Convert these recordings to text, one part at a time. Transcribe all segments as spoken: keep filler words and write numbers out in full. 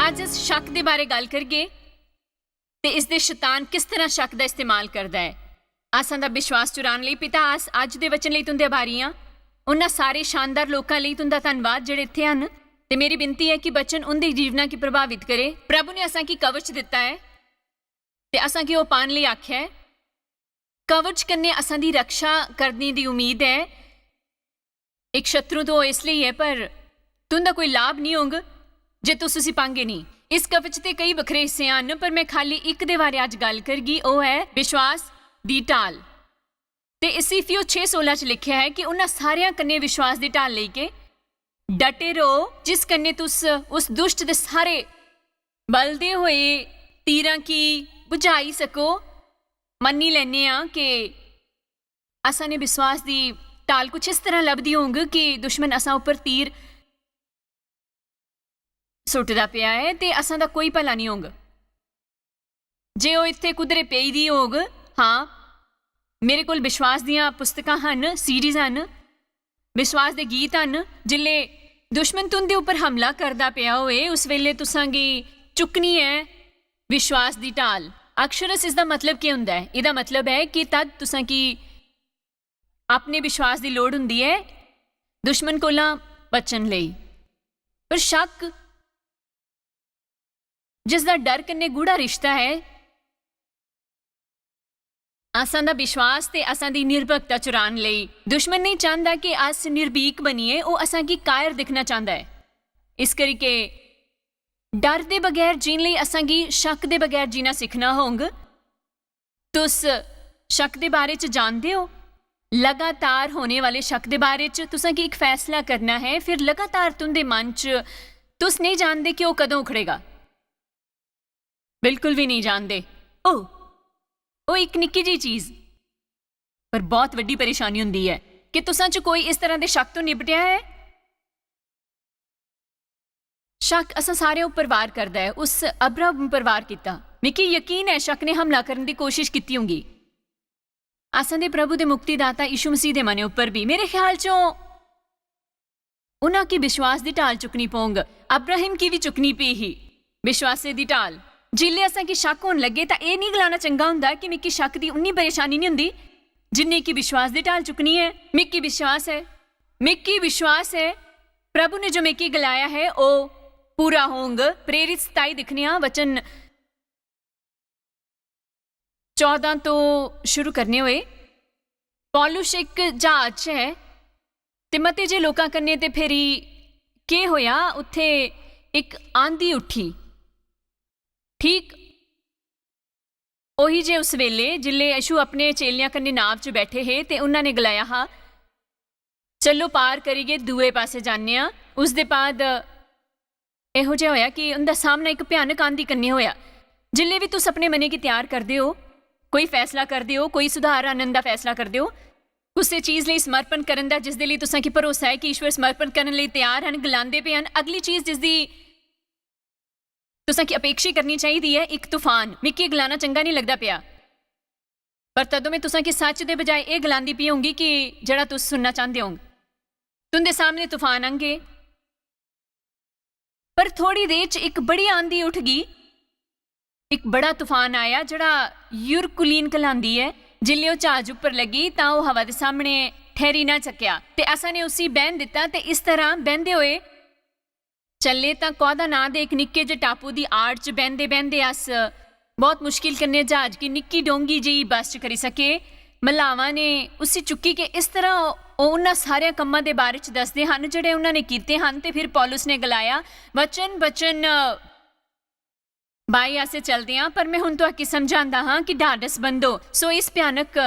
अज्ज अस शक दे बारे गल्ल करगे ते इसदे शैतान किस तरह शक दा इस्तेमाल करदा ऐ। असां दा विश्वास चुरान लेई पिता, अस अज्ज दे वचन लेई तुंदे आभारी आं। उन्हां सारे शानदार लोकां लेई तुंदा धन्नवाद जेह्ड़े इत्थै हन, ते मेरी विनती ऐ कि वचन उंदे जीवना गी प्रभावित करे। प्रभु ने असां गी कवच दित्ता ऐ ते असां गी ओह् पान लेई आखेआ ऐ। कवच कन्नै असां दी रक्षा करने दी उम्मीद ऐ। इक शत्रु तो इसलिए है, पर तुंदा कोई लाभ निं होग जे तुस उसी पांगे निं। इस कवच दे केई बक्खरे हिस्से हन, पर में खाली इक दे बारे अज्ज गल्ल करगी, ओह् ऐ विश्वास दी ढाल। ते इसी फियो छे सोलां च लिखेआ ऐ कि उन्हां सारेआं कन्नै विश्वास दी ढाल लेई के डटे रहो, जिस कन्नै तुस उस दुष्ट दे सारे बलदे होए तीरां गी बुझाई सको। मन्नी लैन्ने आं कि असां ने विश्वास दी ढाल कुछ इस तरह लभदी होंग कि दुश्मन असां उप्पर तीर सुट्टदा पेआ ऐ ते असां दा कोई भला निं होंग। जे ओह् इत्थै कुदरे पेई दी होग, हां, मेरे कोल विश्वास दियां पुस्तकां हन, सीडीज हन, विश्वास दे गीत हन। जिसलै दुश्मन तुंदे उप्पर हमला करदा पेआ होए, उस वेले तुसां गी चुक्कनी ऐ विश्वास दी ढाल। अक्षरस इसदा मतलब केह् होंदा ऐ? एह्दा मतलब ऐ कि तद तुसां गी अपने विश्वास दी लोड़ होंदी ऐ दुश्मन कोला बचन लेई। पर शक, जिसदा डर कन्नै गूढ़ा रिश्ता ऐ, असां दा विश्वास ते असां दी निर्भीकता चुरान लेई। दुश्मन नेईं चांह्दा कि अस निर्भीक बनिए, ओह् असां गी कायर दिक्खना चांह्दा ऐ। इस करिके डर दे बगैर जीन लेई असां गी शक दे बगैर जीना सिक्खना होंग। तुस शक दे बारे च जानदे ओ? लगातार होने वाले शक दे बारे च तुसां गी इक फैसला करना है, फिर लगातार तुंदे मन च तुस नेईं जानदे कि ओह् कदों उखड़ेगा। बिल्कुल भी नेईं जानदे। ओह्, ओह् इक निक्की जी चीज, पर बहुत वड्डी परेशानी होंदी ऐ कि तुसां च कोई इस तरह दे शक तो निपटेआ ऐ। शक असां सारे उप्पर वार करदा ऐ। उस अब्राहम उप्पर वार कीता। मिगी यकीन ऐ शक ने हमला करने दी कोशिश कीती होंगी। असां दे प्रभु दे मुक्तिदाता यीशु मसीह दे मने उप्पर भी। मेरे ख्याल च ओह्, उन्हां गी विश्वास दी ढाल चुकनी पौंग। अब्राहम गी भी चुकनी पी ही विश्वासे दी ढाल। जिसलै असां गी शक होन लगे तां एह् निं गलाना चंगा होंदा कि मिगी शक दी उन्नी परेशानी निं होंदी जिन्नी कि विश्वास दी ढाल चुकनी ऐ। मिगी विश्वास ऐ, मिगी विश्वास ऐ, प्रभु ने जो मिगी गलाया है ओह् पूरा होंग। प्रेरित सताई दिक्खने आं, वचन चौदां तो शुरू करने होए। पौलुस इक ज्हाज च ऐ ते मते जे लोकां कन्नै, ते फिरी केह् होया, उत्थे इक आंधी उठी। ठीक ओही जे उस वेले जिसले यीशु अपने चेलियां कन्नै नाव च बैठे हे ते उन्हां ने गलाया हा, "चलो पार करियै दूए पासे जाने आं।" उस दे बाद एहो जेहा होया कि उंदा सामना इक भयानक आंधी कन्नै होया। जिसले भी तुस अपने मनै गी त्यार करदे ओ, कोई फैसला करदे ओ, कोई सुधार आनन दा फैसला करदे ओ, कुसै चीज लेई समर्पण करन दा, जिसदे लेई तुसां गी भरोसा ऐ कि ईश्वर समर्पण करन लेई त्यार हन, गलांदे पे हन, अगली चीज जिसदी तुसां गी अपेक्षा करनी चाहिदी ऐ, इक तूफान। मिगी एह् गलाना चंगा निं लगदा पेआ, पर तदों में तुसां गी सच्च दे बजाय एह् गलांदी पी होंगी कि जेह्ड़ा तुस सुनना चांह्दे होंग। तुंदे सामने तूफान आंगे, पर थोड़ी देर च इक बड़ी आंधी उठगी। इक बड़ा तूफान आया जेह्ड़ा यूरकुलीन कहलांदी ऐ। जिसलै ओह् ज्हाज उप्पर लगी तां ओह् हवा दे सामने ठैहरी ना सकेआ ते असां ने उसी बैहन दित्ता ते इस तरह बैहंदे होए चले तां कौदा नां दे इक निक्के जे टापू दी आड़ च बैहंदे बैहंदे अस बहुत मुश्किल कन्नै ज्हाज गी निक्की डोंगी जेही बस च करी सके। मलावा ने उसी चुक्की के इस तरह ओह् उन्हां सारेयां कम्मां दे बारे च दसदे हन जेह्ड़े उन्हां ने कीते हन। ते फिर पौलुस ने गलाया, "वचन, वचन, बाई अस चलदे आं, पर में हुन तुआकी समझांदा हां कि ढाडस बंदो।" सो इस भयानक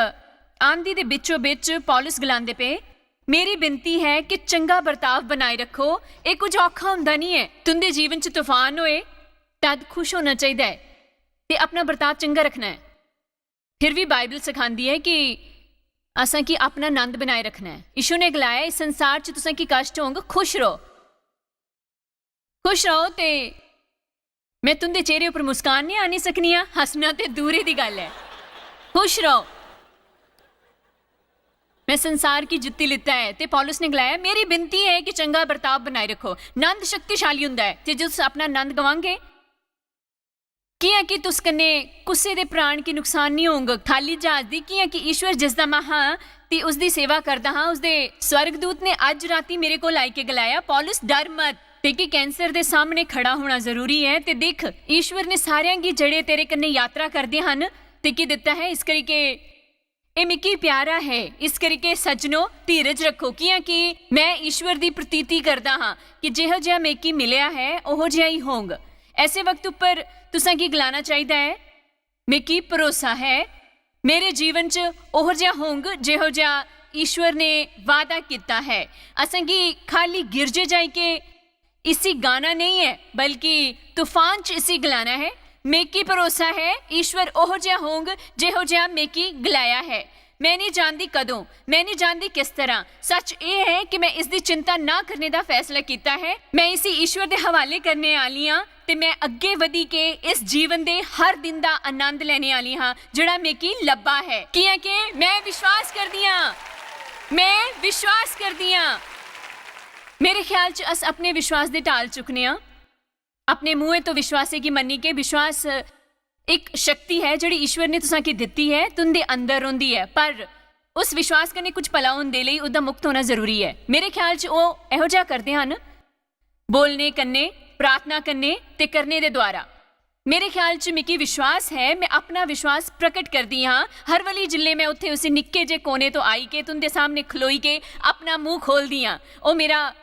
आंधी दे बिच्चो बिच पौलुस गलांदे पे, "मेरी बिनती है कि चंगा बर्ताव बनाए रखो। एह् कुछ औखा हुंदा निं ऐ। तुंदे जीवन च तूफान होए, तद खुश होना चाहिदा ऐ ते अपना बर्ताव चंगा रखना ऐ।" फिर भी बाइबल सखांदी ऐ कि असां गी अपना नंद बनाए रखना ऐ। यीशु ने गलाया, "इस संसार च तुसें गी कष्ट होंग, खुश रहो।" खुश रहो ते में तुंदे चेहरे उप्पर मुस्कान निं आनी सकनी आं, हस्सना ते दूरै दी गल्ल ऐ। खुश रहो। में संसार गी जित्ती लित्ता ऐ। ते पौलुस ने गलाया, "मेरी बिनती ऐ कि चंगा बर्ताव बनाए रखो।" नंद शक्तिशाली हुंदा ऐ ते जे तुस अपना नंद गवांगे कियां कि तुस कन्नै कुसै दे प्राण गी नुकसान निं होंग। खाली जहाज दी, कियां कि ईश्वर जिसदा में हां ते उसदी सेवा करदा हां, उसदे स्वर्गदूत ने अज्ज रातीं मेरे कोल आई के गलाया, "पौलुस, डर मत। तेकी कैंसर दे सामने खड़ा होना जरूरी ऐ। ते दिख, ईश्वर ने सारेआं गी जेह्ड़े तेरे कन्नै यात्रा करदे हन, तेकी दित्ता ऐ। इस करी के एह् मिगी प्यारा ऐ। इस करी के सज्जनो, धीरज रक्खो, कियां कि में ईश्वर दी प्रतीति करदा हां कि जेहो जेहा मिगी मिलेआ ऐ, ओहो जेहा ही होंग।" ऐसे वक्त उप्पर तुसां गी गलाना चाहिदा ऐ, "मिगी भरोसा ऐ, मेरे जीवन च ओहो जेहा होंग जेहो जेहा ईश्वर ने वादा कीता ऐ।" असेंगी खाली गिरजे जाई के इसी गाना नेईं ऐ, बल्कि तूफान च इसी गलाना ऐ, "मिगी भरोसा ऐ, ईश्वर ओहो जेहा होंग जेहो जेहा मिगी गलाया ऐ।" में नेईं जानदी कदों, में नेईं जानदी किस तरह। सच एह् ऐ कि में इसदी चिंता ना करने दा फैसला कीता ऐ। में इसी ईश्वर दे हवाले करने आह्ली आं ते में अग्गें बधी के इस जीवन दे हर दिन दा आनंद लैने आह्ली आं जेह्ड़ा मिगी लब्भा ऐ, कियां के में विश्वास करदी आं, में विश्वास करदी आं। मेरे ख्याल च अस अपने विश्वास दे ढाल चुकने आं। अपने मुंहै तो विश्वासै गी मन्नी के विश्वास इक शक्ति ऐ जेह्ड़ी ईश्वर ने तुसां गी दित्ती ऐ, तुं'दे अंदर रौंह्दी ऐ, पर उस विश्वास कन्नै कुछ भला होंदे लेई ओह्दा मुक्त होना जरूरी ऐ। मेरे ख्याल च ओह् एहो जेहा करदे हन, बोलने कन्नै, प्रार्थना कन्नै ते करने दे द्वारा। मेरे ख्याल च मिगी विश्वास ऐ, में अपना विश्वास प्रकट करदी हां। हर वली जिल्ले में उत्थे उसी निक्के जे कोने तो आई के तुं'दे सामने खलोई के अपना मुंह खोलदी हां, ओह् मेरा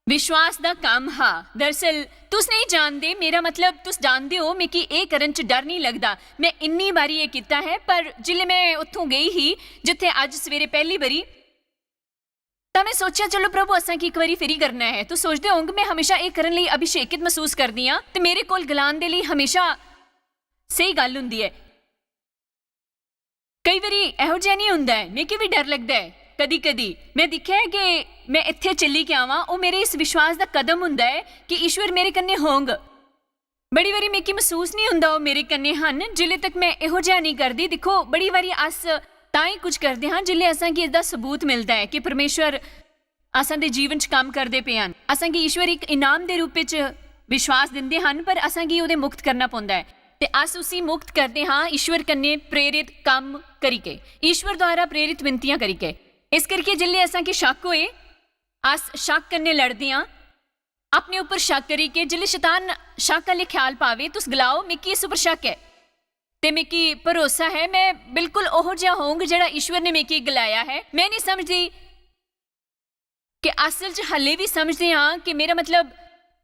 विश्वास दा कम्म हा। दरअसल, तुस नेईं जानदे, मेरा मतलब, तुस जानदे ओ, मिगी एह् करन च डर नेईं लगदा। में इन्नी बारी एह् कीता ऐ, पर जिल्लै में उत्थों गेई ही, जित्थै अज्ज सवेरे पैह्ली बारी, तां में सोचेआ, "चलो प्रभु, असें गी इक बारी फिरी करना ऐ।" तुस सोचदे होंग, में हमेशा एह् करन लेई अभिषेकित मसूस करदी आं ते मेरे कोल गलान दे लेई हमेशा स्हेई गल्ल होंदी ऐ। कई बारी एहो जेहा नेईं होंदा ऐ, मिगी बी डर लगदा ऐ कदी-कदी। में दिक्खेआ ऐ कि में इत्थै चली के आवां, ओह् मेरे इस विश्वास दा कदम होंदा ऐ कि ईश्वर मेरे कन्नै होंग। बड़ी बारी मिगी मसूस नेईं होंदा ओह् मेरे कन्नै हन, जिल्लै तक में एहो जेहा नेईं करदी। दिक्खो, बड़ी बारी अस तां ई कुछ करदे हां, जिल्लै असें गी इसदा सबूत मिलदा ऐ कि परमेश्वर असां दे जीवन च कम्म करदे पे हन। असां गी ईश्वर इक इनाम दे रूपै च विश्वास दिंदे हन, पर असां गी ओह्दे मुक्त करना पौंदा ऐ। ते अस उसी मुक्त करदे हां ईश्वर कन्नै प्रेरित कम्म करिके, ईश्वर द्वारा प्रेरित विनतियां करिके। इस करके जिल्लै असां गी शक होए, अस शक कन्नै लड़दे हां, अपने उप्पर शक करिके। जिल्लै शैतान शक आह्ले ख्याल पावे, तुस गलाओ, "मिगी इस उप्पर शक ऐ ते मिगी भरोसा ऐ, में बिल्कुल ओहो जेहा होंग जेह्ड़ा ईश्वर ने मिगी गलाया ऐ।" में नेईं समझदी कि असल च हल्ले बी समझदे हां कि, मेरा मतलब,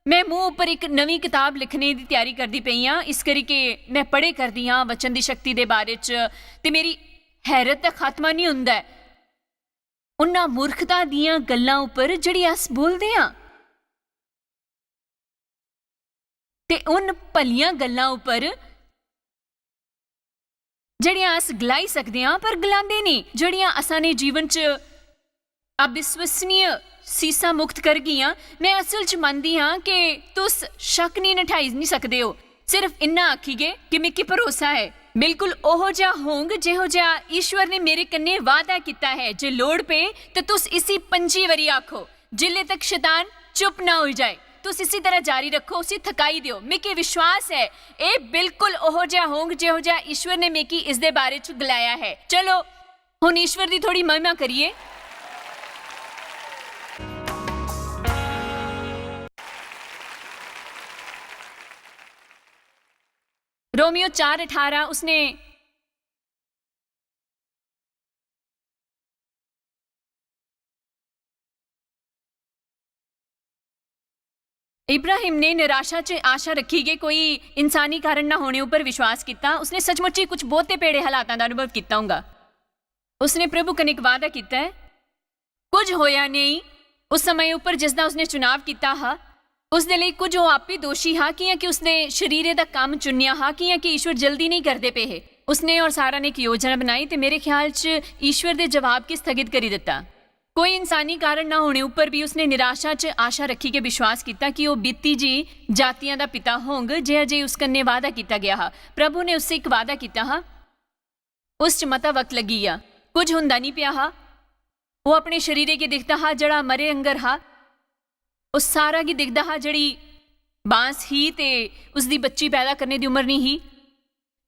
में मुंह उप्पर इक नमीं कताब लिखने दी त्यारी करदी पेई आं, इस करी के में पढ़े करदी आं वचन दी शक्ति दे बारे च, ते मेरी हैरत दा खात्मा निं होंदा ऐ उन्ना मूर्खता दियां गल्लां उप्पर जेह्ड़ी अस बोलदे आं, ते उन भलियां गल्लां उप्पर जेह्ड़ियां अस गलाई सकदे आं पर गलांदे नेईं, जेह्ड़ियां असां ने जीवन च अविश्वसनीय सीसां मुक्त करगियां। में असल च मनदी आं कि तुस शक निं नठाई निं सकदे ओ, सिर्फ इन्ना आखिगे कि मिगी भरोसा ऐ, बिल्कुल ओहो जेहा होंग जेहो जेहा ईश्वर ने मेरे कन्नै वादा कीता ऐ। जे लोड़ पे ते तुस इसी पंजी बारी आखो, जिल्ले तक शैतान चुप ना होई जाए। तुस इसी तरह जारी रखो, उसी थकाई देओ। मिगी विश्वास ऐ, एह् बिल्कुल ओहो जेहा होंग जेहो जेहा ईश्वर ने मिगी इसदे बारे च गलाया ऐ। चलो, हुन ईश्वर दी थोड़ी महिमा करिए। रोमियो चार अठारह, उसने इब्राहिम ने निराशा च आशा रखी के कोई इंसानी कारण ना होने उप्पर विश्वास किता। उसने सचमुच ही कुछ बहुते भेड़े हालातां दा अनुभव किता होंगा। उसने प्रभु कन्नै इक वादा किता ऐ। कुछ होया नेईं। उस समय उप्पर जिसदा उसने चुनाव किता हा, उसदे लेई कुछ ओह् आपे दोशी हा, कियां कि उसने शरीरे दा कम्म चुनेया हा, कियां कि ईश्वर जल्दी नेईं करदे पे हे। उसने और सारा ने इक योजना बनाई ते मेरे ख्याल च ईश्वर दे जवाब गी स्थगित करी दिता। कोई इंसानी कारण ना होने उप्पर भी उसने निराशा च आशा रखी के विश्वास किता कि ओह् बीती जी जातियां दा पिता होंग, जेहा जे उस कन्नै वादा किता गया हा। प्रभु ने उससे इक वादा किता हा। उस च मता वक्त लग्गी गेआ। कुछ हुंदा निं पेआ हा। ओह् अपने शरीरे गी दिखदा हा, जेह्ड़ा मरे आंगर हा। ओह् सारा गी दिखदा हा, जेह्ड़ी बांस ही ते उसदी बच्ची पैदा करने दी उम्र निं ही।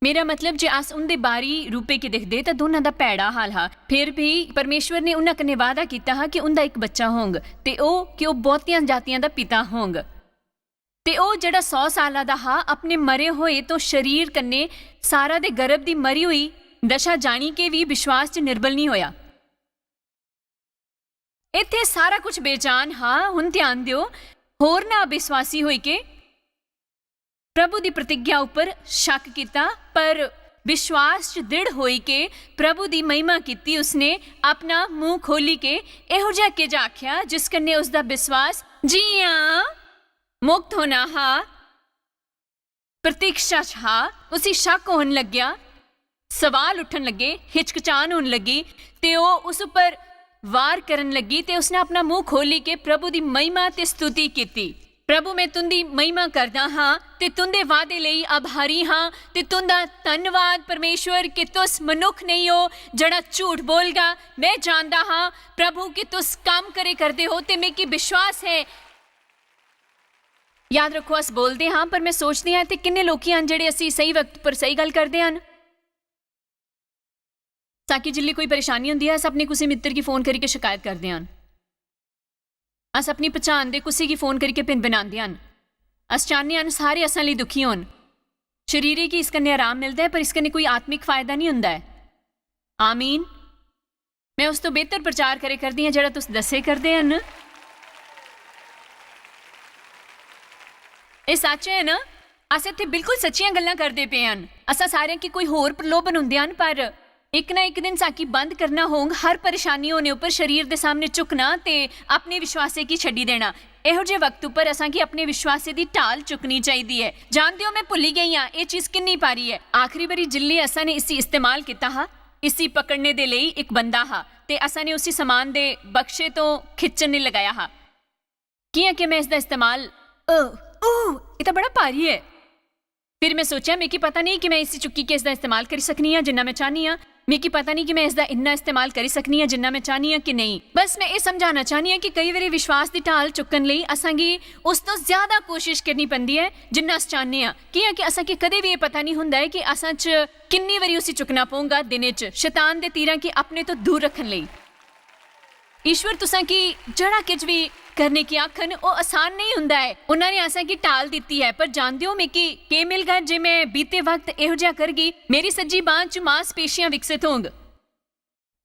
मेरा मतलब, जे अस उं'दे बारी रूपे गी दिखदे, तां दोनां दा भैड़ा हाल हा। फिर भी परमेश्वर ने उन्हां कन्नै वादा कीता हा कि उं'दा इक बच्चा होंग, ते ओह् कि ओह् बहुतियां जातियां दा पिता होंग। ते ओह् जेह्ड़ा सौ साला दा हा, अपने मरे होए तो शरीर कन्नै सारा दे गर्भ दी मरी होई दशा जानी के भी विश्वास च निर्बल निं होया। इत्थै सारा कुछ बेजान हा। हुन ध्यान दियो, होर ना अविश्वासी होई के प्रभु दी प्रतिज्ञा उपर शक किता, पर विश्वास च दृढ़ होई के प्रभु दी महिमा किती। उसने अपना मुंह खोली के एहो जिहा किज आख्या, जिस कन्नै उसदा विश्वास जियां मुक्त होना हा, प्रतीक्षा च हा। उसी शक होन लग्या, सवाल उठन लगे, हिचकिचान होन लगी, ते ओह उस उपर वार करन लगी, ते उसने अपना मुंह खोली के प्रभु दी महिमा ते स्तुति किती। प्रभु, मैं तुंदी महिमा करदा हां ते तुंदे वादे लेई आभारी हां, ते तुंदा धन्नवाद परमेश्वर कि तुस मनुख नहीं हो जेड़ा झूठ बोलगा। मैं जानदा हां प्रभु कि तुस काम करे करदे हो, ते मिगी विश्वास है। याद रखो, अस बोलदे हां, पर मैं सोचदी हां, इत्थे किन्ने लोकी हन जेड़े असी सही वक्त पर सही गल करदे हन। ताकि जिल्ली कोई परेशानी होंदी ऐ, अस अपने कुसै मित्तर गी फोन करियै शिकायत करदे हन। अस अपनी पछान दे कुसै गी फोन करियै भिन बनांदे हन। अस चाहने हन सारे असां लेई दुखी होन। शरीरे गी इस कन्नै आराम मिलदा ऐ, पर इस कन्नै कोई आत्मिक फायदा नहीं हुंदा ऐ। आमीन। मैं उस तो बेहतर प्रचार करे करदी हां जेड़ा तुस दस्से करदे हन। एह सच है ना? अस इत्थे बिल्कुल सच्चियां गल्लां करदे पे हन। असां सारें गी कोई होर प्रलोभन हुंदे हन, पर इक ना इक दिन साकी बंद करना होंग हर परेशानी होने उपर शरीर दे सामने झुकना ते अपने विश्वासे गी छड्डी देना। एहो जे वक्त उपर असां गी अपने विश्वासे दी ढाल चुकनी चाहिदी ऐ। जानदे हो, मैं भुल्ली गई हां एह चीज किन्नी भारी ऐ। आखिरी बारी जिल्ली असां ने इसी इस्तेमाल किता हा, इसी पकड़ने दे लेई इक बंदा हा, ते असां ने उसी समान दे बक्से तो खिच्चन लेई लगाया हा। कियां कि मैं इसदा इस्तेमाल, अ, ऊ, एह तां बड़ा भारी ऐ। फिर मैं सोचेआ, मिगी पता नेईं कि मैं इसी चुक्की के इसदा इस्तेमाल करी सकनी आं जिन्ना मैं चाहनी आं। मिगी पता नेईं कि मैं इसदा इन्ना इस्तेमाल करी सकनी आं जिन्ना मैं चाहनी आं कि नेईं। बस मैं एह समझाना चाहनी आं कि केई बारी विश्वास दी ढाल चुक्कन लेई असां गी उस तो ज्यादा कोशिश करनी पौंदी ऐ जिन्ना अस चाहने आं, कियां कि असां गी कदें भी एह पता नेईं हुंदा ऐ कि असां च किन्नी बारी उसी चुक्कना पौंगा दिनें च, शैतान दे तीरां गी अपने तो दूर रक्खन लेई। ईश्वर तुसां गी जेड़ा किश भी करने की आखन, ओह आसान नेईं हुंदा ऐ। उन्हां ने असां गी ढाल दित्ती ऐ, पर जानदे ओ मिगी केह मिलगा जे मैं बीते वक्त एहो जिहा करगी? मेरी सज्जी बांह च मांसपेशियां विकसित होंग।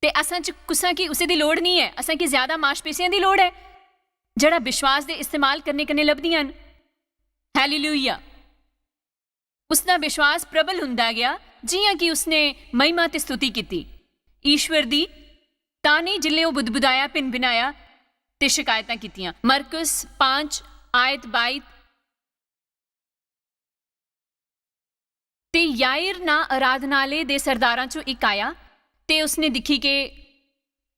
ते असां च कुसां गी उसे दी लोड़ नेईं ऐ, असां गी ज्यादा मांसपेशियां दी लोड़ ऐ, जेड़ा विश्वास दे इस्तेमाल करने कन्नै लभदियां न। हालेलुया। उसदा विश्वास प्रबल हुंदा गया, जियां कि उसने महिमा ते स्तुति कीती ईश्वर दी, तां नेईं जिल्ले ओह बुदबुदाया, भिन भिनाया ते शिकायतां कीतियां। मरकुस पांच आयत बाई। ते याईर ना आराधनालय दे सरदारां चों इक आया ते उसने दिक्खी के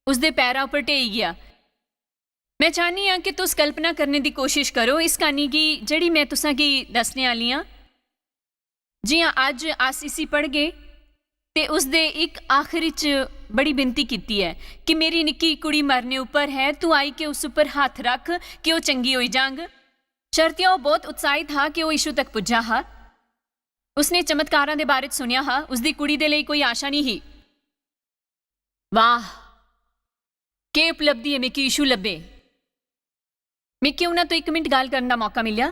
उसदे पैरां उपर ढेई गया। मैं चाहनी आं कि तुस कल्पना करने दी कोशिश करो इस क्हानी गी, जेड़ी मैं तुसां गी दस्सने आली आं। जियां अज्ज अस इसी पढ़गे, ते उसदे इक आखिरी च बड़ी विनती कीती ऐ कि मेरी निक्की कुड़ी मरने उपर है, तू आई के उस उपर हत्थ रख कि ओह चंगी होई जांग। शर्तिया ओह बहुत उत्साहित हा कि ओह यीशु तक पुज्जा हा। उसने चमत्कारां दे बारे च सुनिया हा। उसदी कुड़ी दे लेई कोई आशा नेईं ही। वाह, केह उपलब्धि ऐ, मिगी यीशु लब्भे। मिगी उन्हां तो इक मिनट गल्ल करन दा मौका मिलेआ।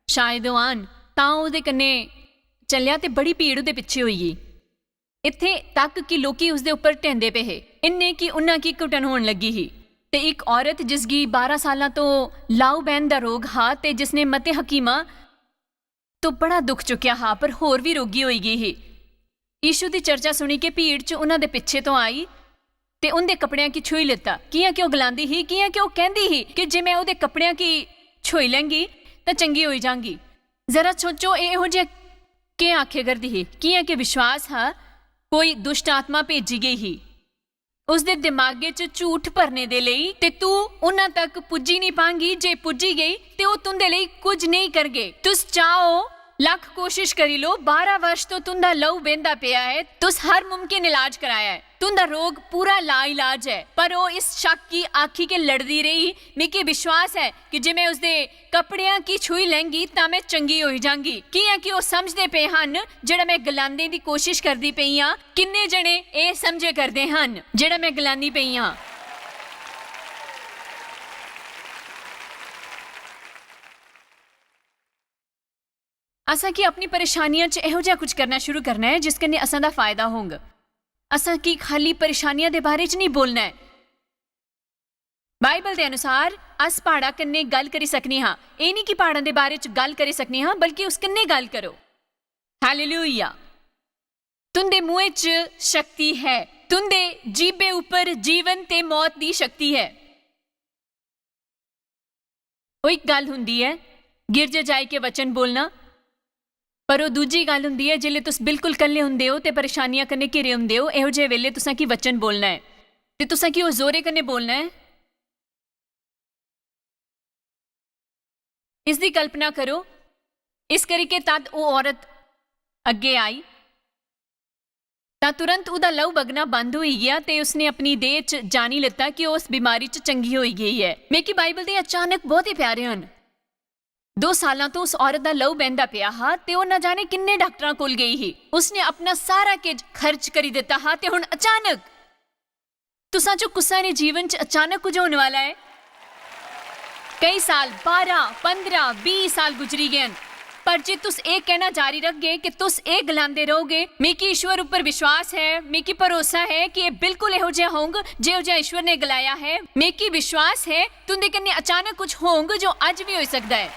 शायद ओह आन, तां ओहदे कन्नै चलेआ ते बड़ी भीड़ ओहदे पिच्छे होई गेई। इत्थे तक कि लोकी उसदे उपर ढेंदे पे हे, इन्ने कि उन्हां गी घुटन होन लगी ही। ते इक औरत जिसगी बारां सालां तो लाऊ बहन दा रोग हा ते जिसने मते हकीमां तो बड़ा दुख चुकेआ हा, पर होर भी रोगी होई गई ही, यीशु दी चर्चा सुनी के भीड़ च उन्हां दे पिच्छे तो आई ते उंदे कपड़ेयां गी छुई लेता, कियां कि ओह गलांदी ही, कियां कि ओह कहंदी ही कि जे मैं ओहदे कपड़ेयां गी छुई लैंगी, तां चंगी होई जांगी। जरा सोचो, एह एहो जिहा केह आखे करदी ही? कियां कि विश्वास हा, कोई दुष्ट आत्मा भेजी गई ही। उसदे दिमागे च झूठ भरने दे लेई, ते तू उन्हां तक पुज्जी नहीं पांगी। जे पुज्जी गई, ते ओह तुंदे लेई कुछ नहीं करगे। तुस चाहो, लख कोशिश करी लो, बारां वर्ष तो तुंदा लहू बहंदा पेआ ऐ, तुस हर मुमकिन इलाज कराया ऐ। तुं'दा रोग पूरा लाइलाज ऐ, पर ओह् इस शक्क गी आखी के लड़दी रेही, "मिगी विश्वास ऐ कि जे में उसदे कपड़ेआं गी छूही लैंगी, तां में चंगी होई जांगी, कि'यां कि ओह् समझदे पे हन जेह्ड़ा में गलांदे दी कोशश करदी पेई आं।" किन्ने जने एह् समझे करदे हन जेह्ड़ा में गलांदी पेई आं? असां की अपनी परेशानियां च एहो जेहा कुछ करना शुरू करना ऐ जिस कन्नै असां दा फायदा होंग। असां की खाली परेशानियां दे बारे च नेईं बोलना ऐ। बाइबल दे अनुसार अस प्हाड़ा कन्नै गल्ल करी सकने हां। एह् नेईं कि प्हाड़ां दे बारे च गल्ल करी सकने हां, बल्कि उस कन्नै गल्ल करो। हालेलुया। तुंदे मुंहै च शक्ति है, तुंदे जीभे उप्पर जीवन ते मौत दी शक्ति है। ओह् इक गल्ल हुंदी ऐ गिरजे जाई के वचन बोलना, पर ओह् दूजी गल्ल हुंदी ऐ जिसलै तुस बिल्कुल कल्ले हुंदे ओ ते परेशानियां कन्नै घिरे हुंदे ओ। एहो जेह् वेल्ले तुसां की वचन बोलना ऐ, ते तुसां की ओह् जोरे कन्नै बोलना ऐ। इसदी कल्पना करो, इस करी के तद ओह् औरत अग्गे आई, तां तुरंत उदा लहू बगना बंद होई गेआ ते उसने अपनी देह च जानी लैता कि ओह् उस बीमारी च चंगी होई गेई ऐ। मिगी बाइबल दे अचानक बहुत ही प्यारे हन। दो सालां तो उस औरत दा लहू बहंदा पिया हा ते ओह् ना जाने किन्ने डाक्टरां कोल गेई ही। उसने अपना सारा किश खर्च करी दित्ता हा ते हुन अचानक तुसां चो कुसै ने जीवन च अचानक कुछ होने वाला ऐ। कई साल, बारां, पंदरां, बीह् साल गुजरी गे न, पर जे तुस एह् कहना जारी रखगे कि तुस एह् गलांदे रहोगे, "मिगी ईश्वर उप्पर विश्वास ऐ, मिगी भरोसा ऐ कि एह् बिल्कुल एहो जेहा होंग जेहो जेहा ईश्वर ने गलाया ऐ, मिगी विश्वास ऐ तुं'दे कन्नै अचानक कुछ होंग जो अज्ज बी होई सकदा ऐ।"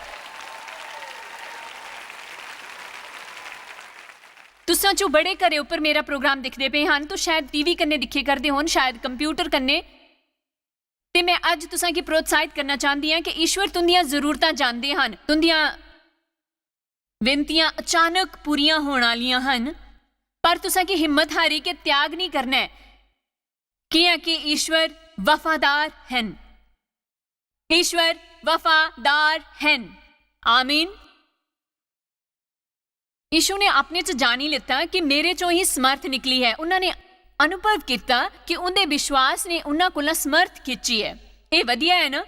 तुसां चो बड़े घरे उप्पर मेरा प्रोग्राम दिखदे पे हन, तो शायद टीवी कन्नै दिक्खे करदे होन, शायद कंप्यूटर कन्नै। ते मैं अज्ज तुसां गी प्रोत्साहित करना चांह्दी आं कि ईश्वर तुंदियां जरूरतां जानदे हन, तुंदियां विनतियां अचानक पूरियां होण आलियां हन, पर तुसां गी हिम्मत हारी के त्याग नहीं करना ऐ, कियां कि ईश्वर वफादार हन। ईश्वर वफादार हन। आमीन। यीशु ने अपने च जानी लेता कि मेरे चों ही समर्थ निकली है। उन्होंने अनुभव किया कि उनके विश्वास ने उन्हां कोला समर्थ खिंची है। ये वधिया है ना?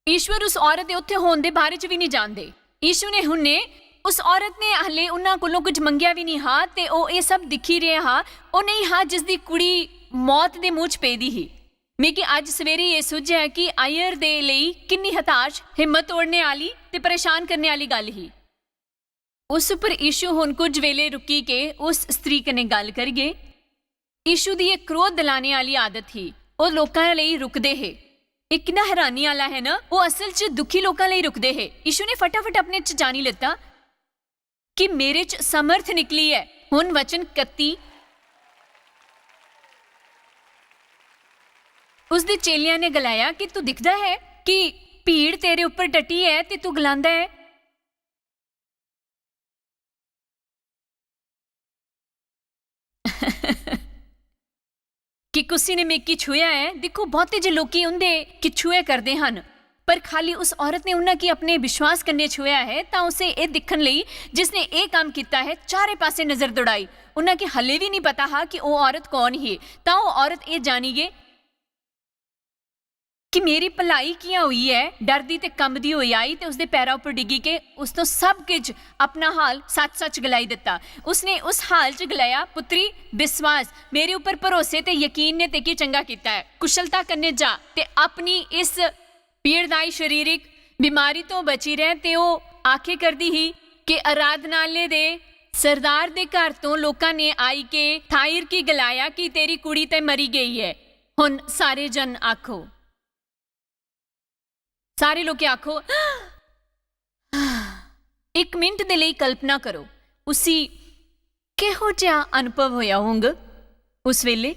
ईश्वर उस औरत दे उत्थे होण दे बारे च भी नहीं जानदे। यीशु ने हुन्ने उस औरत ने हले उन्हां कोलों कुछ मंगिया भी नहीं हा ते ओह एह सब दिखी रहा हा। ओह नहीं हा जिसदी कुड़ी मौत दे मुंह च पेदी ही। मिगी अज्ज सवेरे एह सुझेआ कि आयर दे लेई किन्नी हताश, हिम्मत तोड़ने आली ते परेशान करने आली गल्ल ही। उस पर यीशु हुन कुछ वेले रुकी के उस स्त्री कन्नै गल्ल करगे। यीशु दी इक क्रोध दिलाने आली आदत ही। ओह लोकां लेई रुकदे हे। एह किन्ना हैरानी आला है ना? ओह असल च दुखी लोकां लेई रुकदे हे। यीशु ने फटाफट अपने च जानी लेता कि मेरे च समर्थ निकली ऐ। हुन वचन कत्ती। उसदे चेलियां ने गलाया कि तू दिखदा है कि भीड़ तेरे उप्पर डटी ऐ ते तू गलांदा है कि कुसी ने मिगी छुया ऐ। दिक्खो, बहुते जे लोकी उंदे कि छुए करदे हन, पर खाली उस औरत ने उन्हां गी अपने विश्वास कन्नै छुया है, तां उसे एह दिक्खन लेई जिसने एह काम कीता है, चारे पासे नजर दौड़ाई। उन्हां गी हले भी नहीं पता हा कि ओह औरत कौन ही, तां ओह औरत एह जानी गई कि मेरी भलाई कियां होई ऐ। डरदी ते कंबदी होई आई ते उसदे पैरां उप्पर डिग्गी के उस तो सब किश अपना हाल सच-सच गलाई दित्ता। उसने उस हाल च गलाया, "पुत्री, विश्वास, मेरे उप्पर भरोसे ते यकीन ने तेकी चंगा कीता ऐ। कुशलता कन्नै जा ते अपनी इस पीड़दाई शारीरिक बीमारी तो बची रह।" ते ओह आखे करदी ही कि आराधनालय दे सरदार दे घर तो लोकां ने आई के थायर की गलाया कि तेरी कुड़ी ते मरी गई ऐ। हुन सारे जन आखो। सारे लोकें आखो। इक मिनट दे लेई कल्पना करो, उसी किहो जेहा अनुभव होया होंग उस वेले।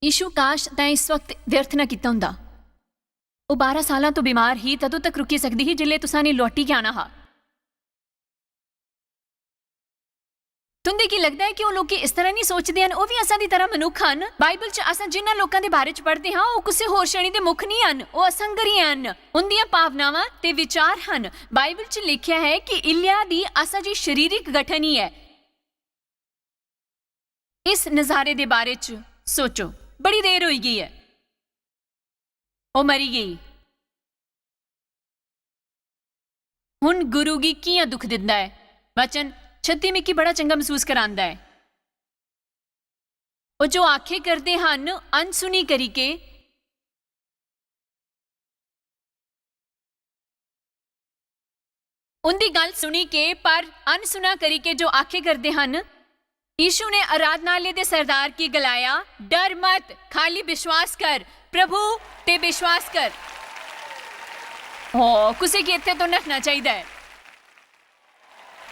यीशु काश तैं इस वक्त व्यर्थ ना कीता हुंदा। ओह बारां सालां तो बीमार ही, तदों तक रुकी सकदी ही जिसले तुसां ने लौटी के आना हा। तुंदे की लगदा ऐ कि ओह लोकी इस तरह नहीं सोचदे हन? ओह भी असां दी तरह मनुख हन। बाइबल च असां जिन्हां लोकां दे बारे च पढ़दे हां, ओह कुसै होर श्रेणी दे मुख नहीं हन, ओह असंगरी हन। उंदियां भावनावां ते विचार हन। बाइबल च लिखेआ है कि इल्या दी असां जी शारीरिक गठन ही ऐ। इस नजारे दे बारे च सोचो, बड़ी देर होई गेई ऐ, ओह् मरी गेई। हुन गुरु गी कि'यां दुख दिंदा ऐ? वचन छत्ती मिगी बड़ा चंगा मसूस करांदा ऐ। ओह् जो आखे करदे हन, अनसुनी करी के उंदी गल्ल सुनी के, पर अनसुना करी के जो आखे करदे हन। यीशु ने आराधनालय दे सरदार गी गलाया, "डर मत, खाली विश्वास कर, प्रभु ते विश्वास कर।" ओ, कुसै गी इत्थै तो नठना चाहिदा ऐ।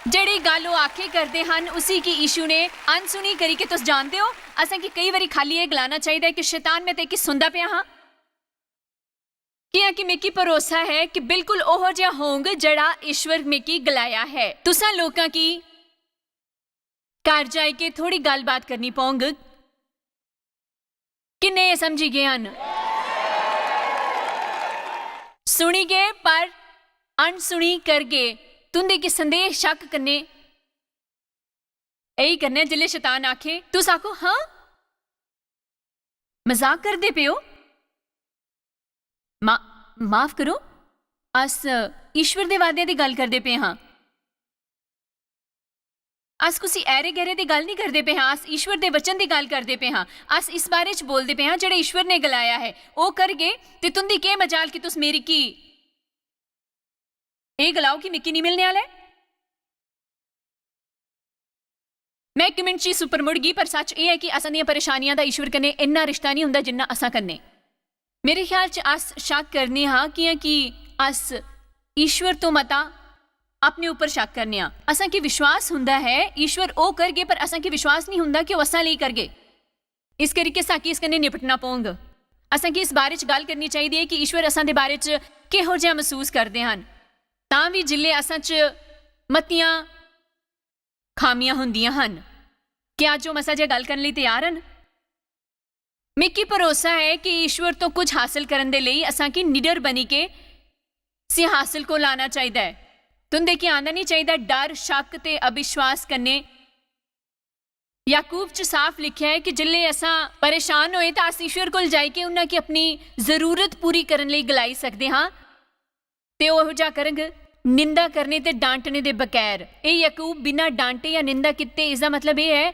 जेह्ड़ी गल्ल ओह् आखे करदे हन, उसी की यीशु ने अनसुनी करी के, तुस जानदे ओ, असें गी केई बारी खाली एह् गलाना चाहिदा ऐ कि शैतान, में ते की सुनदा पेआ हां। कि'यां कि मिगी भरोसा ऐ कि बिल्कुल ओहो जिहा होंग जेह्ड़ा ईश्वर मिगी गलाया ऐ। तुसां लोकां गी घर जाई के थोड़ी गल्लबात करनी पौंग। किन्ने एह् समझी गे हन? सुनी गे, पर अनसुनी करगे। तुं'दे गी संदेह शक कन्नै एही करना ऐ, जिसलै शैतान आखे, तुस आखो, "हां? मजाक करदे पे ओ? मा-, माफ करो, अस ईश्वर दे वादें दी गल्ल करदे पे हां। अस कुसी ऐरे-गैरे दी गल्ल निं करदे पे हां, अस ईश्वर दे वचन दी गल्ल करदे पे हां। अस इस बारे च बोलदे पे हां, जेह्ड़ा ईश्वर ने गलाया ऐ, ओह् करगे, ते तुं'दी केह् मजाल कि तुस मेरी की एह् गलाओ कि मिगी निं मिलने आह्ला ऐ?" में इक मिंट च इस उप्पर मुड़गी, पर सच्च एह् ऐ कि असां दियां परेशानियां दा ईश्वर कन्नै इन्ना रिश्ता निं होंदा जिन्ना असां कन्नै। मेरे ख्याल च अस शक करने आं, कि'यां कि अस ईश्वर तो मता अपने उप्पर शक करने आं। असां गी विश्वास हुंदा ऐ ईश्वर ओह् करगे, पर असां गी विश्वास निं हुंदा कि ओह् असां लेई करगे। इस करियै साकी इस कन्नै निपटना पौंग। असां गी इस बारे च गल्ल करनी चाहिदी ऐ कि ईश्वर असां दे बारे च किहो जेहा मसूस करदे हन। तां बी जिसलै असां च मतियां खामियां हुंदियां हन, क्या अज्ज ओह् मसा जेहा गल्ल करने लेई त्यार हन? मिगी भरोसा ऐ कि ईश्वर तो कुछ हासल करन दे लेई असां गी निडर बनी के सिंहासल कोल आना चाहिदा ऐ। तुं'दे गी आना निं चाहिदा डर, शक ते अविश्वास कन्नै। याकूब च साफ लिखेआ ऐ कि जिसलै असां परेशान होए तां अस ईश्वर कोल जाई के उन्हां गी अपनी जरूरत पूरी करन लेई गलाई सकदे हां ते ओह् जा करग। निंदा करने ते डांटने दे बगैर, एह् याकूब बिना डांटे या निंदा कीते, इसदा मतलब एह् ऐ,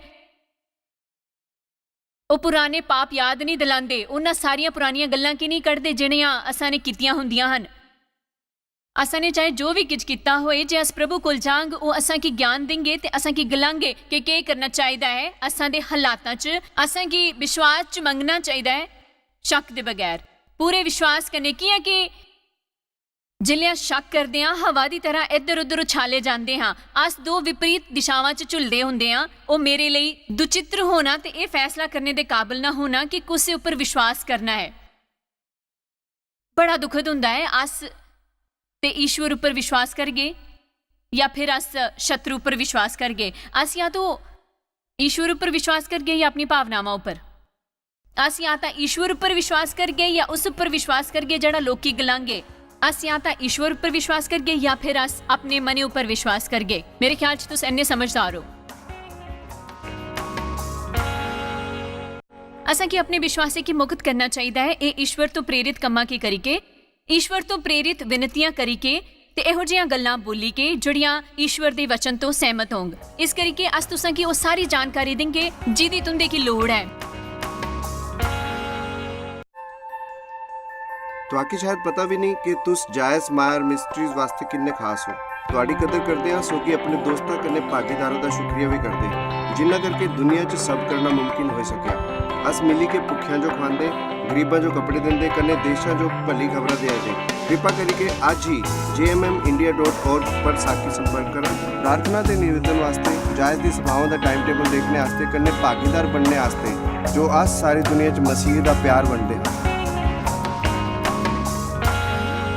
ओह् पुराने पाप याद निं दिलांदे, उन्हां सारियां पुरानियां गल्लां की निं कढदे जेह्ड़ियां असां ने कीतियां हुंदियां हन। असां ने चाहे जो बी किश कीता होए, जे अस प्रभु कोल जांग, ओह् असां गी ज्ञान देंगे ते असां गी गलांगे कि केह् करना चाहिदा ऐ असां दे हालातां च। असां गी विश्वास च मंगना चाहिदा ऐ, शक दे बगैर, पूरे विश्वास कन्नै, कि'यां कि जिसलै अस शक करदे आं, हवा दी तरह इद्धर-उद्धर उछाले जांदे हां। अस दो विपरीत दिशावां च झुलदे होंदे आं। ओह् मेरे लेई दुचित्र होना ते एह् फैसला करने दे काबल ना होना कि कुसै उप्पर विश्वास करना ऐ। बड़ा दुखद होंदा ऐ, अस ते ईश्वर उप्पर विश्वास करगे जां फिर अस शत्रु उप्पर विश्वास करगे। अस जां तो ईश्वर उप्पर विश्वास करगे जां अपनी भावनावां उप्पर। अस जां तां ईश्वर उप्पर विश्वास करगे जां उस उप्पर विश्वास करगे जेह्ड़ा लोकी गलांगे। अस जां तां ईश्वर उप्पर विश्वास करगे जां फिर अस अपने मनै उप्पर विश्वास करगे। मेरे ख्याल च तुस इन्ने समझदार ओ। असें गी अपने विश्वासें गी मुक्त करना चाहिदा ऐ। एह् ईश्वर तो प्रेरित कम्मां की करिके, ईश्वर तो प्रेरित विनतियां करिके ते एहो जियां गल्लां बोली के जेह्ड़ियां ईश्वर दे वचन तो सैहमत होंग। इस करिके अस तुसें गी ओह् सारी जानकारी देंगे जिदी तुंदे गी लोड़ ऐ। तुआकी शायद पता भी नहीं कि तुस जायस मायर मिस्ट्रीज वास्ते किन्ने खास हो। तुआडी कदर करदे आं, सो कि अपने दोस्तां कन्नै भागीदारां दा शुक्रिया भी करदे, जिन्ना करके दुनिया च सब करना मुमकिन होई सकेआ। अस मिली के भुक्खेआं जो खवांदे, गरीबां जो कपड़े दिंदे, कन्नै देशां जो भली खबरां देआ दे। कृपा करियै अज्ज ही J M M India dot org पर साकी संपर्क करा। प्रार्थना ते निवेदन वास्ते, जायस दी सभाओं दा टाइम टेबल देखने आस्ते, कन्नै भागीदार बनने आस्ते, जो अस सारी दुनिया च मसीह दा प्यार बंडदे हां।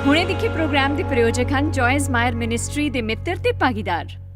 हुणे दिक्खे प्रोग्राम दे प्रायोजक हन जॉयस मायर मिनिस्ट्री दे मित्र ते भागीदार।